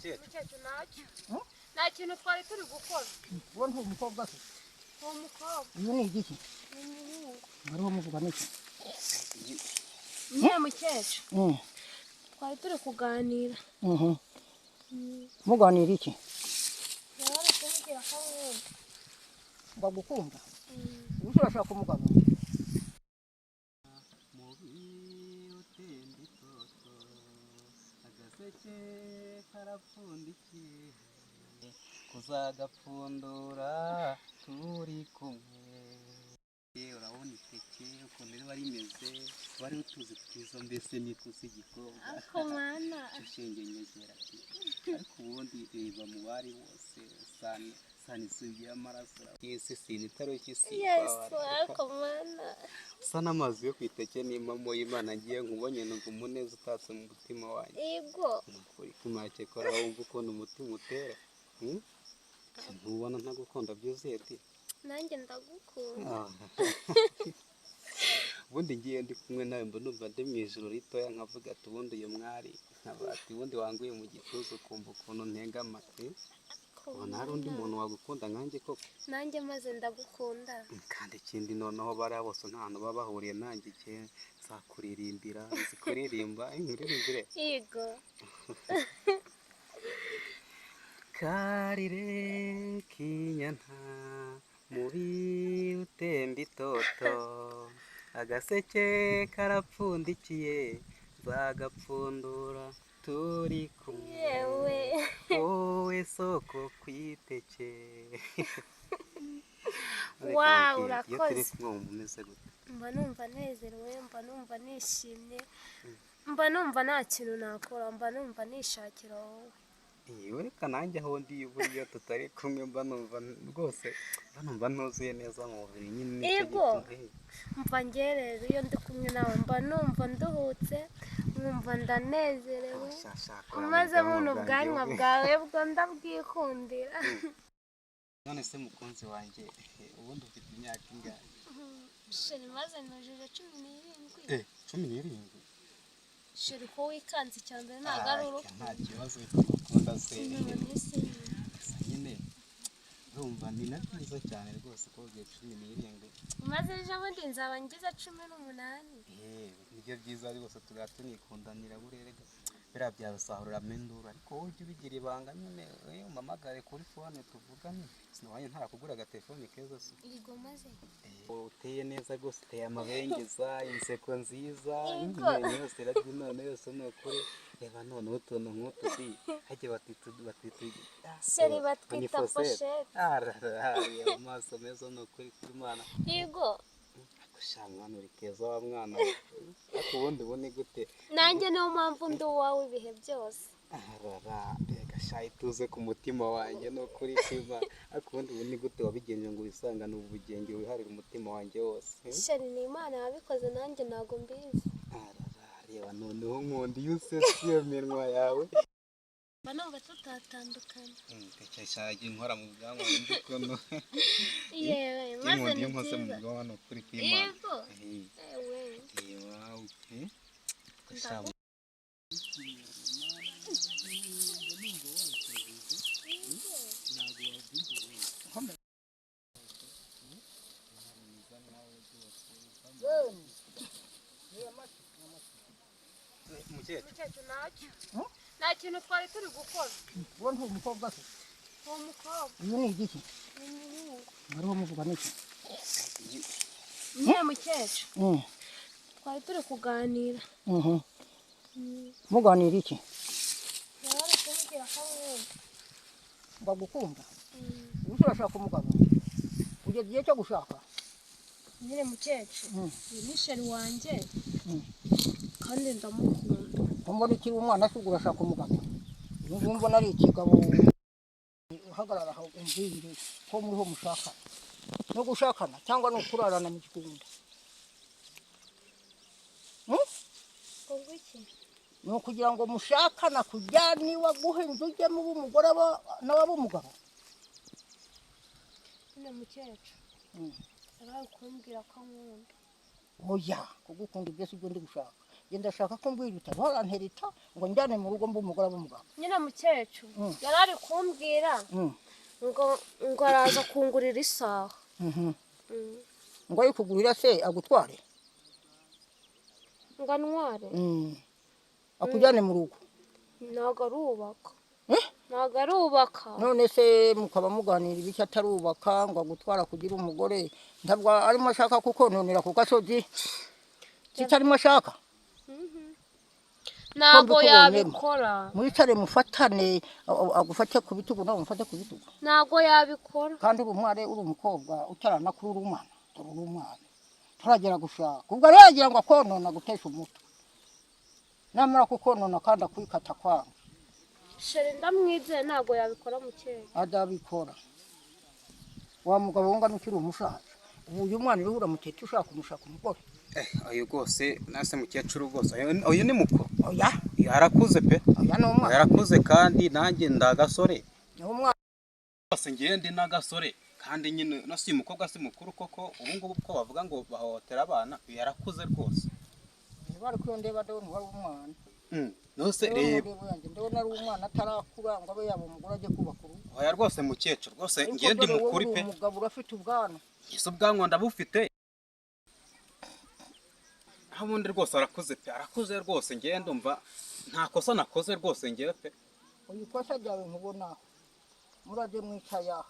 Mukecuru. Mukecuru ntacyo. Nta kintu twari turi gukora. Uwo ni umukobwa se? Uwo mukobwa. Uyu ni igiki? Ni umuhungu. Mwariho muvuga n'iki? Nyine mukecuru. Twari turi kuganira. Muganira iki? Yari ari kumbwira ko ankunda. Bagukunda? Ubu urashaka umugabo? Mubi utemba itoto, agaseke karapfundikiye, kuzagapfundura turi kumwe. Urabona iteke ukuntu riba rimeze, wari utuzi twiza mbese nitwo igikobwa. Ako mana. Ushinge nyegera ati ariko ubundi reba mu bari bose sani sani isugi y'amaraso isi sinitaro cy'isi. Yesu, ako mana. Usa n'amazi yo ku iteke n'impamo y'Imana, ngiye nkubonye numva umuneza utatse mu mutima wanjye. Yego. Uri kumake kora wumva ukuntu umutima utera. Ntubona ntagukunda byuzuye di? Nanjye ndagukunda. Ubundi ngiye ndi kumwe nawe mba numva ndi mu ijoro ritoya, nkavuga ati ubundi uyu mwari, nkaba ati ubundi wanguye mu gituza ukumva ukuntu ntengama. Ubona hari undi muntu wagukunda nkanjye koko? Nanjye maze ndagukunda. Kandi ikindi noneho bariya bose nta hantu baba bahuriye nanjye, igihe nzakuririmbira, nzi kuririmba, nkuririmbire. Yego. Karire k'inyana mubi utemba itoto, agaseke karapfundikiye, nzagapfundura turi kumwe. Yewe. Wowe soko kwiteke. Wow, Iyo turi urakoze. kumwe wumva umeze gute? Mba numva nezerewe, mba numva nishimye, mba numva nta kintu nakora, mba numva nishakira wowe. Iyo reka nanjye aho ndi buriya tutari kumwe mba numva rwose, mba numva ntuzuye neza mu mubiri nyine, nicyo Yego. gituma. Mva njye rero iyo ndi kumwe nawe mba numva nduhutse, nkumva ndanezerewe. Maze buno ubwanwa bwawe bwo ndabwikundira. None se mukunzi wanjye, ubundi ufite imyaka ingahe? Chéri, maze nujuje 17. 17? Chéri, ko wikanze, icya mbere ntabwo ari urupfu. Nta kibazo, gukunda se. None se? Gusa nyine urumva ni na byiza cyane rwose ko ugiye 17. Maze ejo bundi nzaba ngize 18. Nibyo byiza rwose, tugahita tunikundanira burere biriya byarusahuramo induru, ariko wowe ujye ubigira ibanga nyine, umpamagare kuri phone tuvugane. Sinabanye ntarakugura agatelefone keza se? Yego maze. Uteye neza rwose, uteye amabengeza, inseko nziza. Yego. Amenyo yose irabyinana yose, ni ukuri. Reba noneho utuntu nk'utu di hajya batwita Chéri, batwita pochette. Ararara, amaso meza, ni ukuri kw'Imana. Yego. Ariko sha mwana, uri keza wa mwana we. Ariko ubundi ubu ni gute? Nanjye niyo mpamvu ndi uwawe ibihe byose. Arara, mbega sha, ituze ku mutima wanjye, ni ukuri kw'Imana. Ariko ubundi ubu ni gute wabigenje ngo wisangane ubu bugenge wiharire umutima wanjye wose? Chéri, ni Imana yabikoze, nanjye ntabwo mbizi. Arara, reba noneho nkunda iyo usetse iyo minwa yawe. Mba numva tutatandukana. Tekesha inkora mu bwanwa ndi ukuntu. Yewe, maze Nkunda ni iyo nkoze mu byiza. bwanwa, ni ukuri kw'Imana. Yego. Ewe. Wow, eh? Sha, mukecuru. Mukecuru ntacyo. Nta kintu twari turi gukora. Uwo ni umukobwa se? Uwo mukobwa. Uyu ni igiki? Ni umuhungu. Mwariho muvuga n'iki? Nyine mukecuru. Twari turi kuganira. Muganira iki? Yari ari kumbwira ko ankunda. Bagukunda? Ubu urashaka umugabo? Ugeze igihe cyo gushaka? Nyine mukecuru. Uyu ni chéri wanjye. Kandi ndamukunda. Mbona ukiri umwana se ubwo urashaka umugabo? Ubu ngubu mbona ari ikigabo, uhagarara aho umbwire ko muriho mushakana. No gushakana cyangwa no kurarana mu gikunda? Ubwo iki? Ni ukugira ngo mushakana kujya niba guha inzu ujyemo ube umugore nawe abe umugabo. Nyine mukecuru. Yari ari kumbwira ko ankunda. Oya, kugukunda ibyo si byo ndi gushaka. Njye ndashaka ko mbwira uti warantereta ngo njyane mu rugo mbe umugore w'umugabo. Nyine mukecuru yari ari kumbwira ngo araza kungurira isaha. Ngo ayikugurira se agutware? Ngo antware. Akujyane mu rugo. Ntabwo arubaka. Eh? Ntabwo arubaka. None se mukaba muganira ibiki atarubaka ngo agutwara kugira umugore? Ntabwo arimo ashaka kukononera ku gasozi, kitarimo ashaka. Ntabwo Ko mbikubonyemo. yabikora. Mwicare mufatane, agufate ku bitugu nawe umufate ku bitugu. Ntabwo yabikora. Kandi uri umware, uri umukobwa utaranakura, uri umwana, dore uri umwana turagera gushaka. Ubwo rero yagira ngo akonona gutesha umutwe, namara kukonona kandi akwikata kwanga. Chéri ndamwizeye, ntabwo yabikora mukecuru. Adabikora wa mugabo wungana ukiri umusaza. Ubu uyu mwana uriho uramuteta ushaka umushaka umugore. Uyu rwose nase mukecuru rwose uyu ni mukuru. Oya. Arakuze pe. Oya, ni umwana. Yarakuze kandi nanjye ndagasore. Ni umwana. Rwose ngewe ndi n'agasore kandi nyine no si umukobwa si mukuru koko. Ubu ngubu ko bavuga ngo bahohotera abana, uyu yarakuze rwose. Niba ari kuyo ndeba, ndabona wari umwana. Nose reba. Ndeba yanjye, ndabona ari umwana atarakura ngo abe yaba umugore ajye kubaka urugo. Oya rwose mukecuru rwose Ariko ngewe ndi dore wowe mukuru uri pe. umugabo urafite ubwanwa. Ese ubwanwa ndabufite. Aho ubundi rwose arakuze pe, arakuze rwose. Ngewe ndumva nta kosa nakoze rwose ngewe pe. Uyu ikosa ryawe nkubonaho, murajye mwicaye aha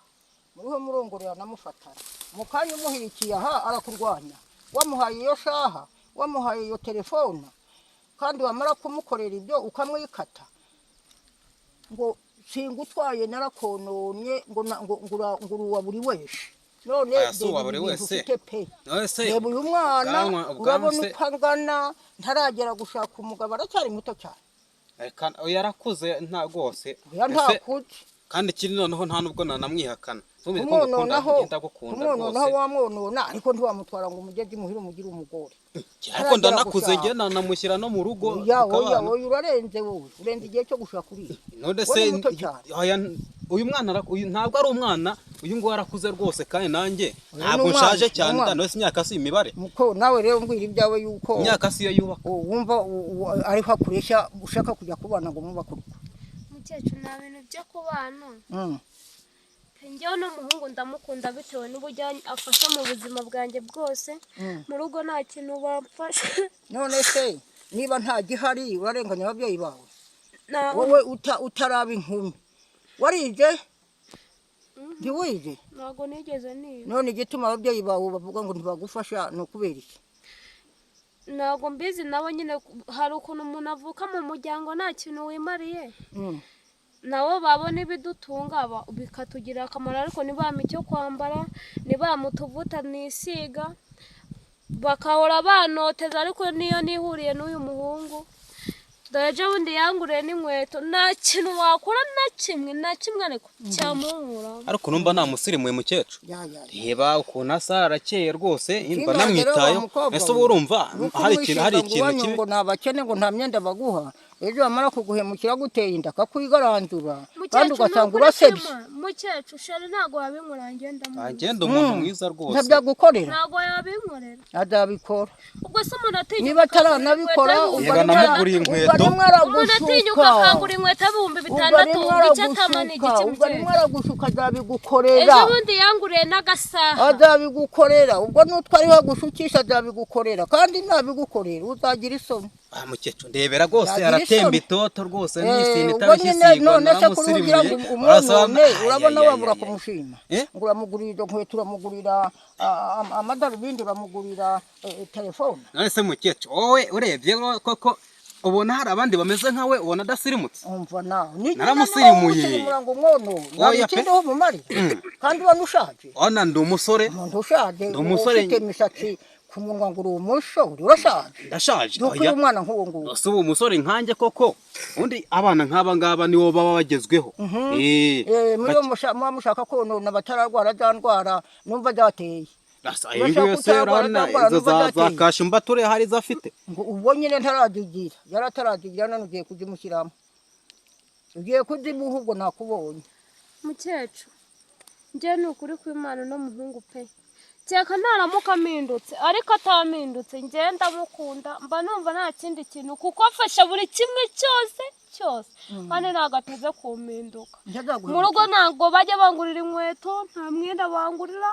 muriho murongorera namufatana, mu kanya umuhirikiye aha arakurwanya. Wamuhaye iyo shaha, wamuhaye iyo telefone, kandi wamara kumukorera ibyo ukamwikata ngo singutwaye narakononye, ngo ngo uri uwa buri wese. None Aya si uwa reba buri ibi bintu wese. ufite pe. None se Reba uyu mwana, ubwanwa urabona se uko angana, ntaragera gushaka umugabo, aracyari muto cyane. Reka, oya yarakuze nta rwose. Oya, Ese ntakuze. kandi ikindi noneho nta nubwo nanamwihakana. Ntubizi ko ngukunda, Kumwononaho, ngenda gukunda kumwononaho rwose. wamwonona, ariko ntiwamutwara ngo umugeze imuhira umugire umugore. Ariko ndanakuze ngewe nanamushyira no mu rugo Oya, oya. tukabana. Oya, urarenze wowe, urenze igihe cyo gushaka uriya. None Wowe se ni muto cyane. Oya, uyu mwana uyu ntabwo ari umwana, uyu nguyu arakuze rwose kandi nanjye Uyu ni ntabwo umwana, nshaje ni cyane. umwana. None se imyaka si imibare? Muko nawe rero mbwira ibyawe yuko Imyaka si yo yubaka. Wumva ariho akureshya ushaka kujya kubana ngo mwubake urugo. Mukecuru, nta bintu byo kubana. Njyewe n'umuhungu ndamukunda bitewe n'uburyo afasha mu buzima bwanjye bwose. Mu rugo nta kintu bamfasha. None se niba nta gihari urarenganya ababyeyi bawe? Ntabwo. Wowe utaraba inkumi warije, ntiwize? Ntabwo nigeze niba. None igituma ababyeyi bawe bavuga ngo ntibagufasha ni ukubera iki? Ntabwo mbizi nabo nyine, hari ukuntu umuntu avuka mu muryango nta kintu wimariye. Nabo babona ibidutunga bikatugirira akamaro, ariko ntibampe icyo kwambara, ntibampe utuvuta nisiga, bakahora banoteza. Ariko niyo nihuriye n'uyu muhungu, dore ejo bundi yanguriye n'inkweto. Nta kintu wakora na kimwe na kimwe ariko cyamunkuraho. Ariko numva namusirimuye mukecuru. Ya, ya, ya. Reba ukuntu asa, arakeye rwose, mba Ikindi rero wa namwitayeho. mukobwa Ese we, ubu urumva nuko hari ikintu hari umwishinga ngo ikintu iwanyu kibi? ngo ni abakene, ngo nta myenda baguha, ejo bamara kuguhemukira guteye inda akakwigaranzura kandi Mukecuru, ugasanga nukuri urasebye. kwima. Mukecuru, chéri ntabwo yabinkorera, ngenda Agenda umuntu mwiza rwose. Ntabyagukorera. Ntabwo yabinkorera. Azabikora. Ubwo se umuntu atinyuka Niba akagura ataranabikora, inkweto ubwo Yego, y'ibihumbi namuguriye bitandatu? inkweto. Ubwo arimo Umuntu atinyuka aragushuka. akangura inkweto y'ibihumbi Ubwo bitandatu, arimo ubwo icyo atama ni aragushuka, igiki? ubwo arimo Mukecuru, aragushuka, azabigukorera. Ejo bundi yanguriye n'agasaha. Azabigukorera. Ubwo n'utwo ariho agushukisha azabigukorera, kandi nabigukorera uzagira isoni. Ah mukecuru, ndebera rwose, Yagira aratemba isoni. itoto rwose, Eh, n'isine ubwo nyine itabishyisigwa. none se kuri ugira ngo Naramusirimuye. umwonone, urabona wabura kumushima? Eh? Ngo uramugurira izo nkweto, uramugurira amadarubindi, uramugurira telefone. None se mukecuru, wowe urebye koko ubona hari abandi bameze nkawe, ubona adasirimutse? Umva nawe ni Naramusirimuye. Umusirimura ngo umwonone Oya nta pe. kindi ho mumari kandi ubona ushaje. Ona ndi umusore. Umuntu ushaje, Ndi umusore. ufite imisatsi ku munwa, ngo uri umusore, urashaje. Ndashaje? Ntukwiye Oya. umwana nk'uwo nguwo. Si ubu umusore nkanjye koko, undi abana nk'aba ngaba nibo baba bagezweho. Eh, Eh, muri bo muba mushaka konona batararwara za ndwara numva zateye. Asa, Urashaka iyi ngiyi yose kutarwara urabona za ndwara izo numva za za zateye. kashumbature hari izo afite. Ngo ubwo nyine ntarazigira, yari atarazigira, none ugiye kuzimushyiramo, ugiye kuzimuha, ubwo nakubonye. Mukecuru, njyewe ni ukuri kw'Imana, uno muhungu pe. Kereka naramuka amindutse, ariko atampindutse njyewe ndamukunda, mba numva nta kindi kintu kuko afasha buri kimwe cyose cyose, kandi ntabwo ateze kumpinduka. Mu rugo ntabwo bajya bangurira inkweto, nta mwenda bangurira,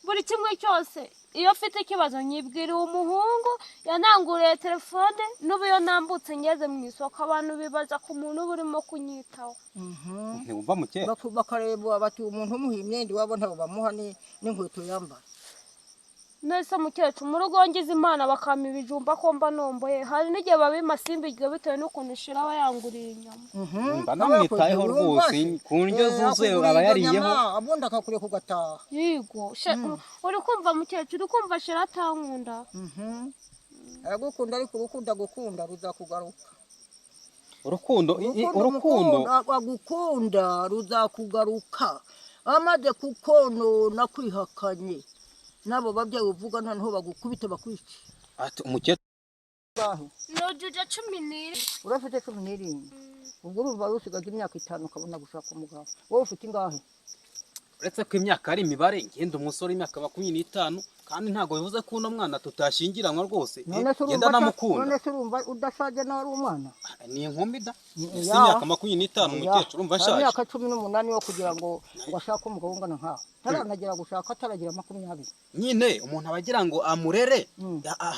buri kimwe cyose. Iyo mfite ikibazo nyibwira uwo muhungu yananguriye telefone. N'ubu iyo nambutse ngeze mu isoko, abantu bibaza ku muntu uba urimo kunyitaho. Ntiwumva mukecuru? Bakareba bati umuntu umuha imyenda iwabo ntabwo bamuha n'inkweto yambara. Nese mukecuru, mu rugo ngize Imana bakampa ibijumba ko mba nomboye, hari n'igihe babimpa simbirye bitewe n'ukuntu shira aba yanguriye inyama. Mba namwitayeho rwose, ku ndyo zuzuye aba yariyeho. Ubundi akakureka ugataha. Yego, uri kumva mukecuru, uri kumva shira atankunda? Aragukunda, ariko urukundo agukunda ruzakugaruka. Urukundo urukundo agukunda ruzakugaruka amaze kukonona kwihakanye n'abo babyeyi uvuga, noneho bagukubite bakwice. Ati umukecuru. Ngahe? Nujuje 17. Urafite 17, ubwo urumva wari usigaje imyaka 5 ukabona gushaka umugabo. Wowe ufite ingahe? Uretse ko imyaka ari imibare, ngenda umusore w'imyaka 25, kandi ntabwo bivuze ko uno mwana tutashyingiranwa rwose. None se ngenda urumva namukunda. None se urumva udashaje nawe ari umwana? Ni inkumi da. Si Ya. imyaka 25, umukecuru, urumva Nta ashaje? myaka 18 yo kugira ngo ashake umugabo ungana nkawe, taranagera gushaka ataragira 20. Nyine umuntu aba agira ngo amurere,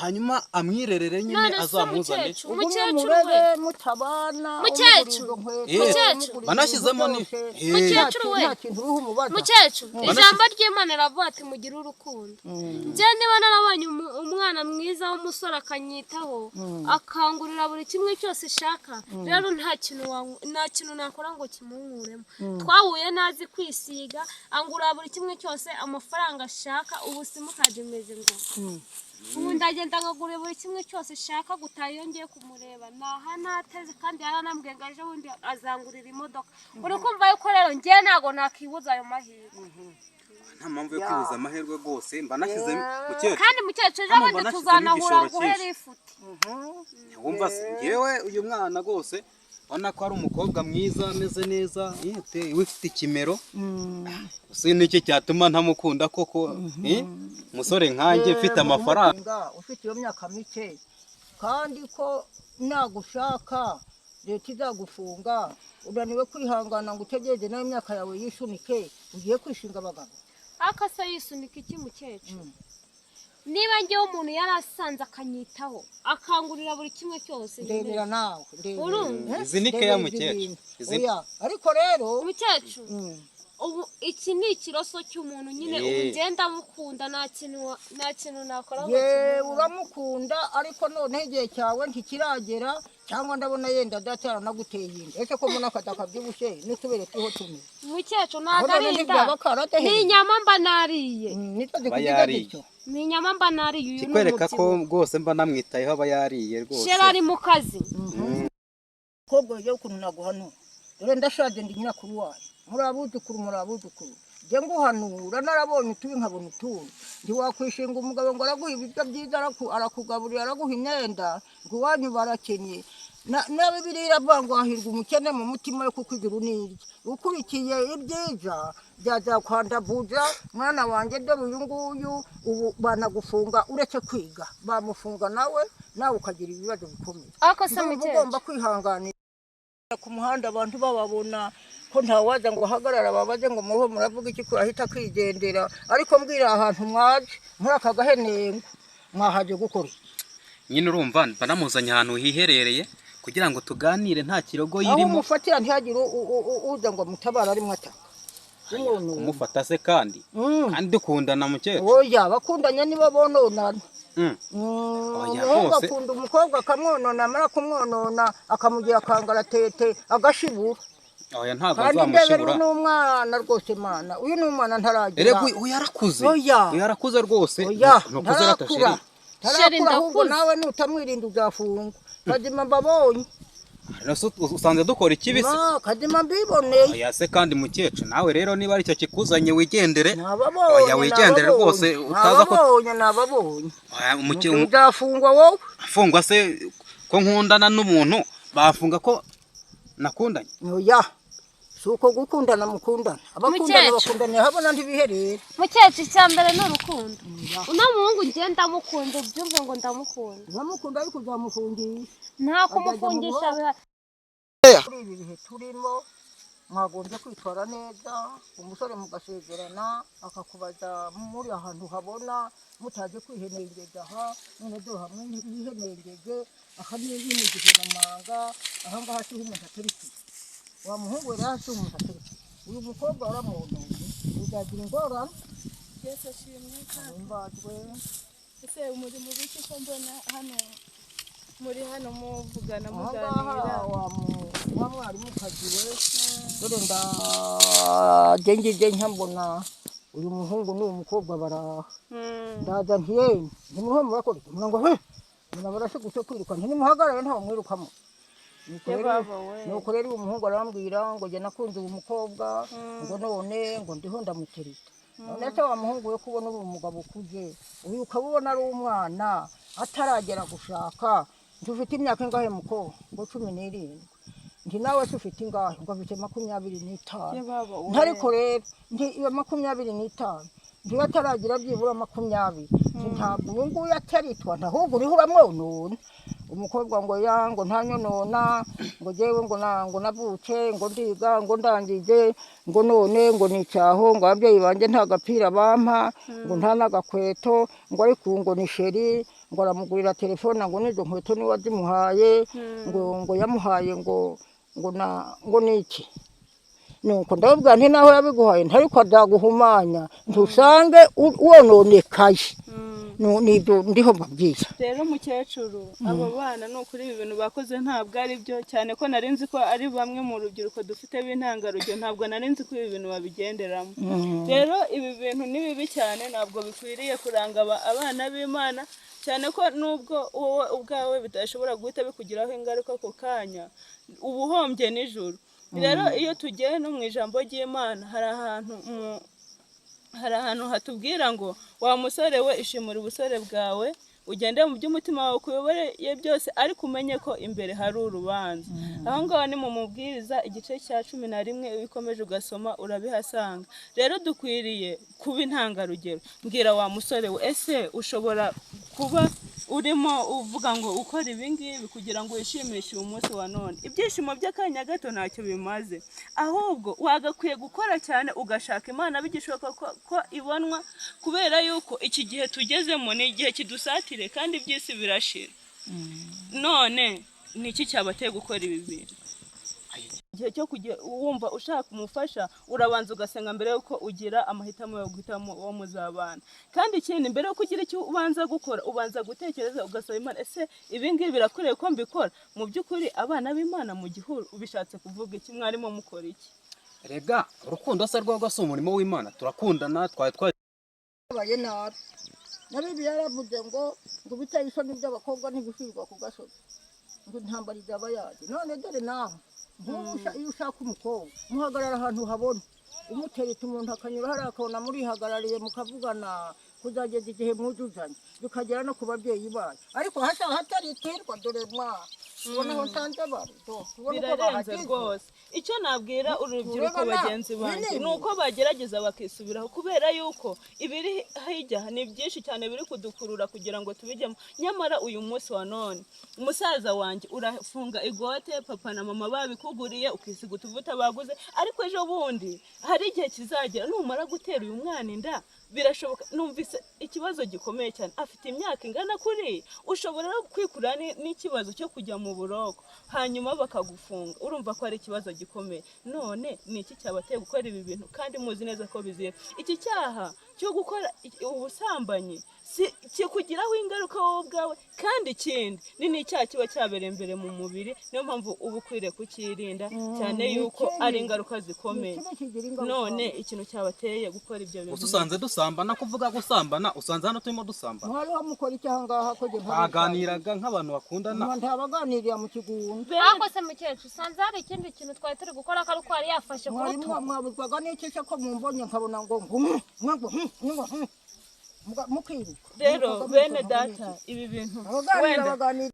hanyuma amwirerere nyine, None se azamuzane. mukecuru, Ugumye mukecuru we. umurere mutabana. Mukecuru. Umugurira izo nkweto, Mukecuru. umugurira Banashyizemo ibintu byose. Mukecuru we. Nta kintu uriho umubaza. Mukecuru, ijambo ry'Imana riravuga ati mugire urukundo. Njye niba narabonye umwana mwiza w'umusore akanyitaho, akangurira buri kimwe cyose ishaka, rero nta kintu nakora ngo kimunkuremo. Twahuye nazi kwisiga, angurira buri kimwe cyose, amafaranga ashaka. Ubu simukadi imeze ngo ubu ndagenda nkagura buri kimwe cyose ashaka gutaha. Iyo ngiye kumureba naha nateze, kandi yaranambwiye ngo ejo bundi azangurira imodoka. Uri kumva yuko rero njye ntabwo nakibuza ayo mahirwe. Nta mpamvu yo kwibuza amahirwe rwose, mba nashyize mukecuru. Kandi mukecuru, ejo Hano bundi mba nashyizemo tuzanahura igishoro nguhe cyinshi. lifuti. Wumva se, ngewe uyu mwana rwose ubona ko ari umukobwa mwiza, ameze neza, yete ufite ikimero, si n'iki cyatuma ntamukunda koko? Umusore nkanjye mfite amafaranga. Nga ufite iyo myaka mike, kandi ko nagushaka leta izagufunga, unaniwe kwihangana ngo utegereze nawe imyaka yawe yisunike, ugiye kwishinga abagabo. Ariko se yisunika iki mukecuru? Niba ngewe umuntu yari asanze akanyitaho, akangurira buri kimwe cyose Ndebera nawe, ndebera. Urumva? Eh? Izi ni Ndebera keya, izi mukecuru. bintu. Izi- Oya, ariko rero Mukecuru, ubu iki ni ikiroso cy'umuntu nyine ubu. Ngenda mukunda, nta kintu nakora ngo Ye, kimubone. uramukunda, ariko noneho igihe cyawe ntikiragera, cyangwa ndabona yenda data yaranaguteye inda. Ese ko mbona akada kabyibushye n'utubere turiho tumwe? Mukecuru, ntabwo Aho ari none inda, ntibyaba karadehe? ni inyama mba nariye. Nitwo Aba zikugize yariye. gutyo. Ni inyama mba nariye, uyu ni Kikwereka ko umubyibuho. rwose mba namwitayeho, aba yariye rwose. Shera ari mu kazi. Kobwa, yewe, ukuntu naguhanura, dore ndashaje, ndi nyirakuru wayo, muri abuzukuru, muri abuzukuru. Njye nguhanura narabonye utubi nkabona utundi. Ntiwakwishinga umugabo ngo araguha ibiryo byiza, arakugaburira, araguha imyenda, ngo iwanyu barakennye. Na Bibiliya iravuga ngo hahirwa umukene mu mutima we, kuko ijuru ni irye. Ukurikiye ibyiza byazakwandavuza. Mwana wanjye, dore uyu nguyu ubu banagufunga, uretse kwiga bamufunga, nawe ukagira ibibazo bikomeye. Ariko se Ndumva mukecuru, ugomba kwihanganira ku muhanda abantu bababona ko ntawaza ngo ahagarara babaze ngo muriho muravuga iki, ko ahita akigendera. Ariko mbwira, ahantu mwaje muri aka gahenengo mwahaje gukora iki? Nyine urumva mba namuzanye ahantu hiherereye kugira ngo tuganire nta kirogo Aho yirimo. umufatira ntihagire uza ngo amutabare arimo ataka umwonona. Kumufata se kandi kandi dukundana, mukecuru? Oya, bakundanye nibo bononana. Oya, Umuhungu rwose. akunda umukobwa akamwonona, amara kumwonona akamugira akangaratete, agashibura. Oya, ntabwo Kandi ndebera, nzamushibura. uyu ni umwana rwose, mana, uyu ni umwana ntaragira. Erega uyu yarakuze. Oya. Uyu yarakuze rwose. Oya. Ntukuze Ntarakura. ratasheri. Sheri, Ntarakura, ahubwo ndakuze. nawe nutamwirinda uzafungwa. Kazima mbabonye. Usanze dukora ikibi se? Ma, kazima mbiboneye. Oya se kandi mukecuru, nawe rero niba aricyo kikuzanye wigendere. Nababonye. Oya, wigendere Nababonye. rwose, utaza ko Nababonye, nababonye. Oya, Uzafungwa wowe. Afungwa se ko nkundana n'umuntu, bafunga ko nakundanye? Oya. Si uko gukundana mukundana, abakundana Mukecuru. Bakundaniye habona ntibiherera. Mukecuru, icya mbere ni urukundo. Uno muhungu ngiye ndamukunda, ubyumve ngo ndamukunda. Uramukunda ariko uzamufungisha. Nta kumufungisha bihari. Muri ibi bihe turimo mwagombye kwitwara neza. Umusore mugasezerana, akakubaza muri ahantu habona, mutaje kwihenengeza aha. None dore hamwe yihenengeje aha ni mu gihenomanga. Aha ngaha siho umuntu aterekeye. Wa muhungu we rero, siho umuntu aterekeye. Uyu mukobwa waramwononye, uzagira ingorane. Yesu ashimwe kandi. Ahimbazwe. Ese muri mu biki ko mbona hano muri hano muvugana, Aha muganira? ngaha wa mwarimukazi we, dore ndaje ngije nkambona uyu muhungu n'uyu mukobwa baraha. Ndaza ntiyemwe, ntimuho murakora iki? Ngo he mbona barashigutse kwiruka, ntimuhagarare, ntawe mwirukamo. Nuko rero- Yababa we. Nuko rero uyu muhungu arambwira ngo jye nakunze uyu mukobwa, ngo none ngo ndiho ndamutereta. None se wa muhungu we, kubona uri umugabo ukuze, uyu ukaba ubona ari umwana ataragera gushaka? Ufite imyaka ingahe muko? Ngo 17. Nti nawe se ufite ingahe? Ngo afite 25. Yababa we. Ntariko rero nti iyo 25 ntiyo ataragira byibura 20, nti ntabwo uyu nguyu ataritwa, ahubwo uriho uramwonona. Umukobwa ngo ya ngo ntanyonona, ngo jewe ngo na ngo navutse ngo ndiga ngo ndangije, ngo none ngo nicyaho, ngo ababyeyi banjye nta gapira bampa, ngo nta n'agakweto, ngo ariko ubu ngo ni chéri, ngo aramugurira telefone, ngo n'izo nkweto niwe wazimuhaye, ngo yamuhaye ngo na ngo niki. Nuko ndababwira nti naho yabiguhaye, ntariko azaguhumanya, ntusange wononekaye. Nibyo ndiho mbabwira. Rero mukecuru, abo bana ni ukuri ibi bintu bakoze ntabwo ari byo, cyane ko nari nzi ko ari bamwe mu rubyiruko dufite b'intangarugero. Ntabwo nari nzi ko ibi bintu babigenderamo. Rero ibi bintu ni bibi cyane, ntabwo bikwiriye kuranga abana b'Imana, cyane ko nubwo wowe ubwawe bidashobora guhita bikugiraho ingaruka ako kanya, uba uhombye nijoro. Rero iyo tugiye no mu ijambo ry'Imana, hari ahantu hatubwira ngo: "Wa musore we, ishimura ubusore bwawe, ugende mu by'umutima wawe ukuyoboreye byose, ariko umenye ko imbere hari urubanza." Aho ngaho ni mu Mubwiriza igice cya 11, iyo ukomeje ugasoma urabihasanga. Rero dukwiriye kuba intangarugero. Mbwira wa musore we, ese ushobora kuba urimo uvuga ngo ukora ibi ngibi kugira ngo wishimishe uyu munsi wa none? Ibyishimo by'akanya gato ntacyo bimaze. Ahubwo wagakwiye gukora cyane, ugashaka Imana bigishoboka ko ibonwa, kubera yuko iki gihe tugezemo ni igihe kidusatire, kandi iby'isi birashira. None ni iki cyabateye gukora ibi bintu? Igihe cyo kujya wumva ushaka umufasha, urabanza ugasenga mbere yuko ugira amahitamo yo guhitamo uwo muzabana. Kandi ikindi, mbere yuko ugira icyo ubanza gukora, ubanza gutekereza, ugasaba Imana: ese ibi ngibi birakwiriye ko mbikora? Mu by'ukuri, abana b'Imana mu gihuru ubishatse kuvuga iki? Mwarimo mukora iki? Rega urukundo se rwo si umurimo w'Imana? Turakundana, twari twari Baye nabi na Bibiliya yaravuze ngo biteye isoni by'abakobwa ntibishyirwa ku gasozi, ngo intambara izaba yaje. None dore nawe nk'ubu iyo ushaka umukobwa, muhagarara ahantu habona, umutereta, umuntu akanyura hariya akabona murihagarariye, mukavugana kuzageza igihe mwuzuzanya, bikagera no ku babyeyi banyu. Ariko hasa hatariterwa, dore mwa ubona aho nsanze bari do, ubona uko Birarenze bahageze. rwose. Icyo nabwira urubyiruko Urabona, bagenzi banjye binini. ni uko bagerageza bakisubiraho, kubera yuko ibiri hirya ni byinshi cyane biri kudukurura kugira ngo tubijyemo. Nyamara uyu munsi wa none, umusaza wanjye, urafunga igote papa na mama babikuguriye, ukisiga utuvuta baguze, ariko ejo bundi hari igihe kizagera numara gutera uyu mwana inda. Birashoboka, numvise ikibazo gikomeye cyane. Afite imyaka ingana kuri, ushobora no kwikura n'ikibazo cyo kujya mu buroko, hanyuma bakagufunga. Urumva ko ari ikibazo gikomeye. None ni iki cyabateye gukora ibi bintu kandi muzi neza ko bizira? Iki cyaha cyo gukora ubusambanyi si kikugiraho ingaruka wowe ubwawe, kandi ikindi ni n'icyaha kiba cyabereye imbere mu mubiri. Niyo mpamvu uba ukwiriye kucyirinda cyane, Ni yuko ikibi. ari ingaruka zikomeye. Ni ikibi kigira ingaruka. None ikintu cyabateye gukora ibyo bintu? Gusa usanze dusambana, kuvuga gusambana, usanze hano turimo dusambana. Mwariho mukora iki aha ngaha ko jye Twaganiraga nk'abantu bakundana. Ntabaganirira mu kigunda. Ariko se mukecuru, usanze hari ikindi kintu twari turi gukora ko ariko yari yafashe ku Mwari rutugu? Mwabuzwaga n'iki se ko mumbonye nkabona ngo ngo ngo ngo ngo mukiruka? Rero Mwirukaga bene mwiruka data, muri iki? ibi bintu Abaganira wenda baganira.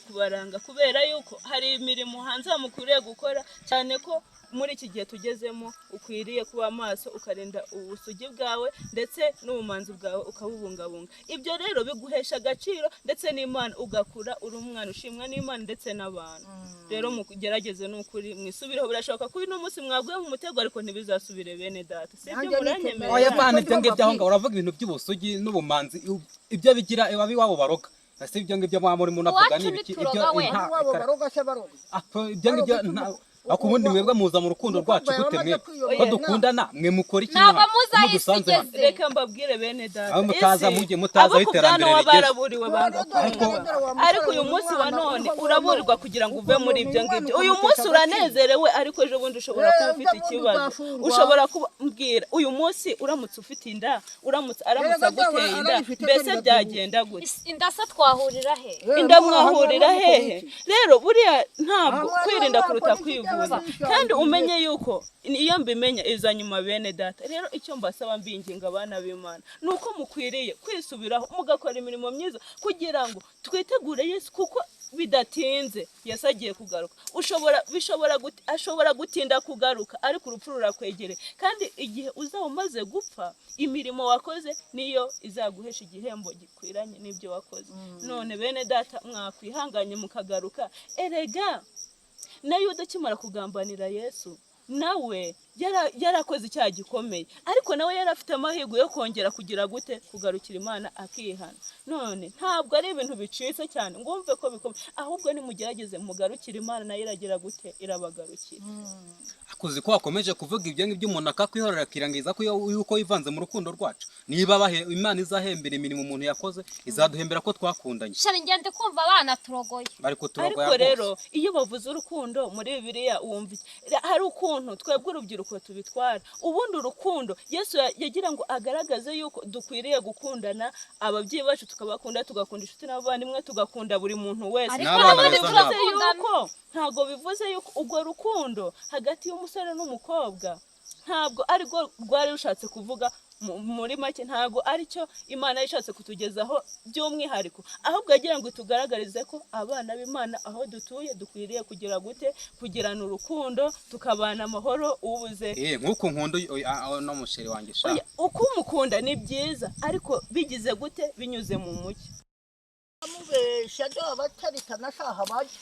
Kubaranga kubera yuko hari imirimo hanze mukwiriye gukora, cyane ko muri iki gihe tugezemo ukwiriye kuba maso, ukarinda ubusugi bwawe ndetse n'ubumanzi bwawe ukabubungabunga. Ibyo rero biguhesha agaciro ndetse n'Imana, ugakura uri umwana ushimwa n'Imana ndetse n'abantu. Rero mugerageze, ni ukuri mwisubireho. Birashoboka ko uyu munsi mwaguye mu mutego, ariko ntibizasubire, bene data, sibyo? Nanjye Muranyemerera? Oya bana, ibyo ngibyo aho ngaho uravuga ibintu by'ubusugi n'ubumanzi, ibyo bigira iwabo baroga. Ese ibyo ngibyo muba murimo unavuga Iwacu ni ibiki? Ibyo ntituroga we. Iwabo baroga se baroga? Ibyo ngibyo ariko ubundi mwebwe muza mu rukundo rwacu gute? Mwe ko dukundana, mwe mukora iki Ntabwo hano? muza Mudusanze hano. isi igeze. Reka mbabwire, bene data, Aho mutaza isi, mujye mutaza abo aho ku iterambere bwanwa rigeze. baraburiwe banga ariko uyu munsi wa none uraburirwa kugira ngo uve muri ibyo ngibyo. Uyu munsi uranezerewe, ariko ejo bundi ushobora kuba Eh, ufite ejo bundi ikibazo. uzafungwa. Ushobora kuba, mbwira, uyu munsi uramutse ufite inda, uramutse aramutse Erega byaba aguteye inda, arayifite, mbese dore byagenda gute? Inda se twahurira he? Inda mwahurira hehe? Rero buriya ntabwo Nta kwirinda mwana kuruta wakora iki kwivuza. byaba bishaje. Kandi umenye yuko iyo mbimenya iza nyuma, bene data. Rero icyo mbasaba, mbinginga, abana b'Imana, ni uko mukwiriye kwisubiraho, mugakora imirimo myiza kugira ngo twitegure Yesu, kuko bidatinze Yesu agiye kugaruka. Ushobora bishobora ashobora gutinda kugaruka, ariko urupfu rurakwegereye, kandi igihe uzaba umaze gupfa, imirimo wakoze niyo izaguhesha igihembo gikwiranye n'ibyo wakoze. None bene data, mwakwihanganye mukagaruka. Erega na Yuda akimara kugambanira Yesu, nawe yarakoze icyaha gikomeye, ariko nawe yari afite amahirwe yo kongera kugira gute? Kugarukira Imana akihana. None ntabwo ari ibintu bicitse cyane ngo wumve ko bikomeye, ahubwo nimugerageze mugarukire Imana, nayo iragira gute? Irabagarukira. Kuzi ko wakomeje kuvuga ibyo ngibyo, umuntu akakwihorera, akirangiza ko yuko yivanze mu rukundo rwacu. Niba Imana izahembera imirimo umuntu yakoze, izaduhembera ko twakundanye. Shari, ngende kumva abana turogoye. Bari kuturogoya Ariko rero rwose. iyo bavuze urukundo muri Bibiliya, wumva iki? Hari ukuntu twebwe urubyiruko tubitwara. Ubundi urukundo Yesu yagira ngo agaragaze yuko dukwiriye gukundana, ababyeyi bacu tukabakunda, tugakunda inshuti n'abavandimwe, tugakunda buri muntu wese. Ariko N'abana n'ubundi beza bivuze turakundana. yuko ntabwo bivuze yuko urwo rukundo hagati y'umusore n'umukobwa, ntabwo arirwo rwari rushatse kuvuga. Muri make, ntabwo aricyo Imana yari ishatse kutugezaho by'umwihariko, ahubwo yagira ngo itugaragarize ko abana b'Imana aho dutuye dukwiriye kugira gute? Kugirana urukundo, tukabana amahoro, ubuze Nk'uku nkunda uno musheri wanjye sha. Oya, uko umukunda ni byiza, ariko bigize gute? Binyuze mu mucyo. Amubesha do abatarita nashaha bajya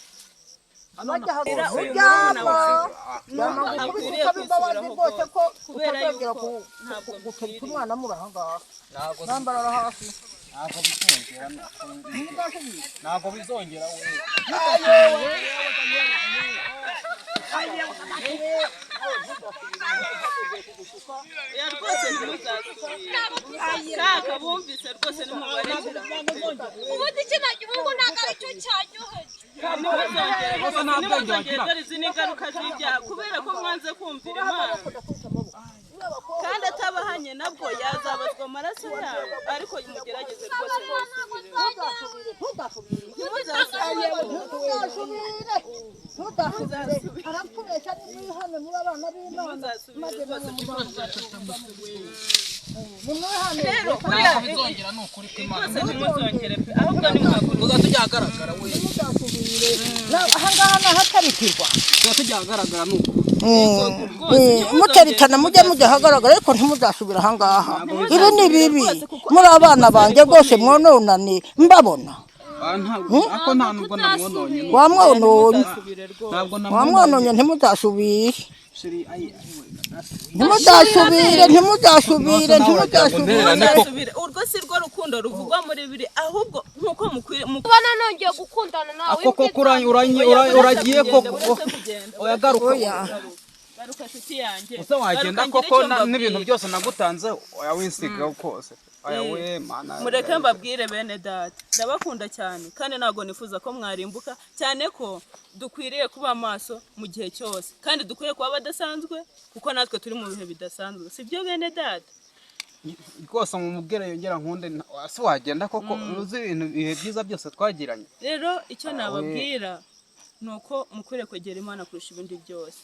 bajya Era haruguru uyu uryama. murumuna Yama akwiriye gukubita usaba imbabazi kwisubiraho rwose ko kubera utazongera yuko ntabwo gutereta bikwiriye. umwana muri aha ngaha. Ntabwo Nambarara hasi. ntabwo bizongera, ntabwo bizongera we. Oya rwose ntimuzasubire, kaka bumvise rwose, nimubarekera. Ubundi kino gihugu ntabwo aricyo cyaryoheje. Ntimuzongere Rwose nta bwenge ntimuzongere. wagira. Dore izi ni ingaruka z'ibyaha kubera ko mwanze kumvira Imana. Kandi atabahanye nabwo yazabazwa amaraso yabo, ariko mugerageze rwose mwisubire. Ntuzasubire, ntuzasubire. Ntimuzasubire. Ntuzasubire, ntuzasubire. Aratubeshya. Nimwihane muri abana b'Imana. Ntimuzasubire Maze rwose. namwe nimwihane. Rero buriya Bizongera ni ukuri kw'Imana. rwose ntimuzongere pe, ahubwo nimuhaguruke. Tuzaba tujya ahagaragara we. Ntuzasubire. Aha ngaha ni ahatarikirwa. Tuzaba tujya ahagaragara ni uko. Muteritana mujye mujya ahagaragara, ariko ntimuzasubira aha ngaha. Ibi ni bibi. Rwose kuko Muri abana banjye rwose, mwononane mbabona. Ntabwo ako, nta nubwo namwononye ni uko. Wamwononye. Ntimuzasubire rwose. Ntabwo Wamwononye, ntimuzasubire. Sheri, ayi ayi we. Ntimuzasubire, ntimuzasubire, ntimuzasubire. Ntererane koko. Ntimuzasubire. Urwo si rwo rukundo ruvugwa muri bibiri, ahubwo nk'uko mukwiriye Kuba nongeye gukundana nawe. Ako koko uragiye koko. Koko Oya, garuka. Oya. Garuka nshuti yanjye. Ese wagenda Garuka ngire koko icyo n'ibintu mbabwira. byose nagutanze? Oya, winsiga kose. Oya we mana. Mureke mbabwire, bene data, ndabakunda cyane kandi ntabwo nifuza ko mwarimbuka, cyane ko dukwiriye kuba maso mu gihe cyose, kandi dukwiriye kuba badasanzwe kuko natwe turi mu bihe bidasanzwe, si byo bene data? Rwose mumubwire yongera nkunde. Se wagenda koko, uzi ibintu ibihe byiza byose twagiranye. Rero icyo nababwira ni uko mukwiriye kwegera Imana kurusha ibindi byose.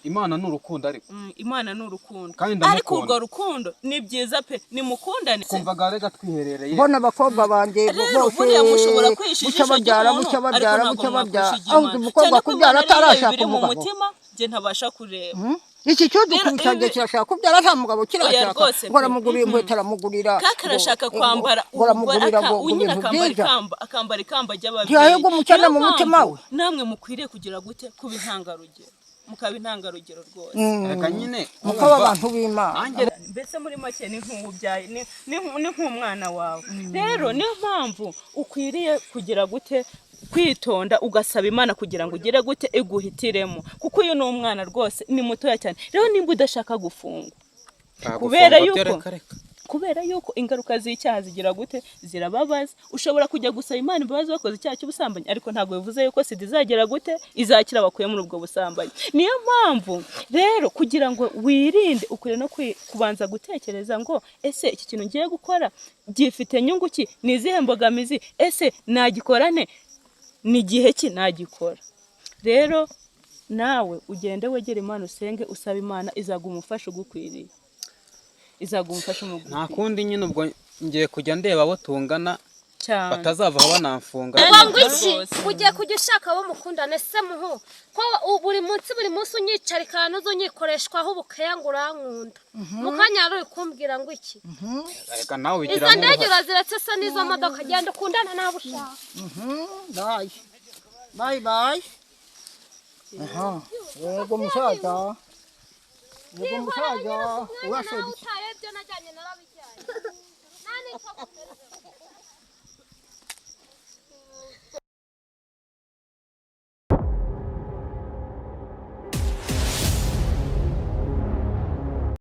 Imana ni urukundo ariko. Imana ni urukundo. Kandi ndamukunda. Ariko urwo rukundo ni byiza pe, nimukundane. Kumvaga rega twiherereye. Mbona abakobwa banjye Rero bose buriya mushobora kwihisha bucya ijisho babyara, ry'umuntu, bucya ariko babyara, ntabwo bucya babyara. mwakwisha Aho iry'Imana. umukobwa Cyane ko kubyara Imana ariyo atarashaka biri mu umugabo. mutima, njye ntabasha kureba. Iki cyuzukuru Rero cyanjye kirashaka kubyara nta mugabo kirashaka. rwose pe. Ngo aramugurira inkweto, aramugurira Kaka arashaka kwambara ngo aramugurira ngo unyine ibintu akambara byiza. ikamba, akambara ikamba ry'ababyeyi. Ntiyahirwa umukene Niyo mu mutima mpamvu we. namwe mukwiriye kugira gute? Kuba intangarugero, mukaba intangarugero rwose. Reka nyine Mukaba abantu b'Imana. Nanjye Mbese muri make ni nk'uwubyaye, ni nk'umwana wawe. Rero niyo mpamvu ukwiriye kugira gute? Kwitonda, ugasaba Imana kugira ngo ugire gute? Iguhitiremo, kuko uyu ni umwana rwose, ni mutoya cyane. Rero nimba udashaka gufungwa, kubera Gufungwa byo yuko reka reka. kubera yuko ingaruka z'icyaha zigira gute? Zirababaza. Ushobora kujya gusaba Imana imbabazi wakoze icyaha cy'ubusambanyi, ariko ntabwo bivuze yuko sida izagera gute? Izakira bakuye muri ubwo busambanyi. Niyo mpamvu rero kugira ngo wirinde, ukwiriye no kubanza gutekereza ngo ese iki kintu ngiye gukora gifite nyungu ki? Ni izihe mbogamizi? Ese nagikora nte? Ni igihe ki nagikora? Rero nawe ugende wegere Imana, usenge, usaba Imana, izaguha umufasha ugukwiriye, izaguha umufasha Nta umugukwiriye. kundi nyine, ubwo ngiye kujya ndeba abo tungana Cyane. batazava aho banamfunga. Ngo ngo iki? Rwose. Ugiye kujya ushaka abo mukundane se muhu, ko buri munsi buri munsi unyicarika ahantu uza unyikoreshwaho ubukeya ngo urankunda, mu kanya wari uri kumbwira ngo iki? Reka nawe Izo ubigiramo ndege uruhare. uraziretse se n'izo modoka, genda ukundane n'abo ushaka. Bye bye bye. Aha, yego musaza, yego musaza, urashoboye. Nawe utaye ibyo najyanye narabijyanye. Nta n'icyo ngutezeho.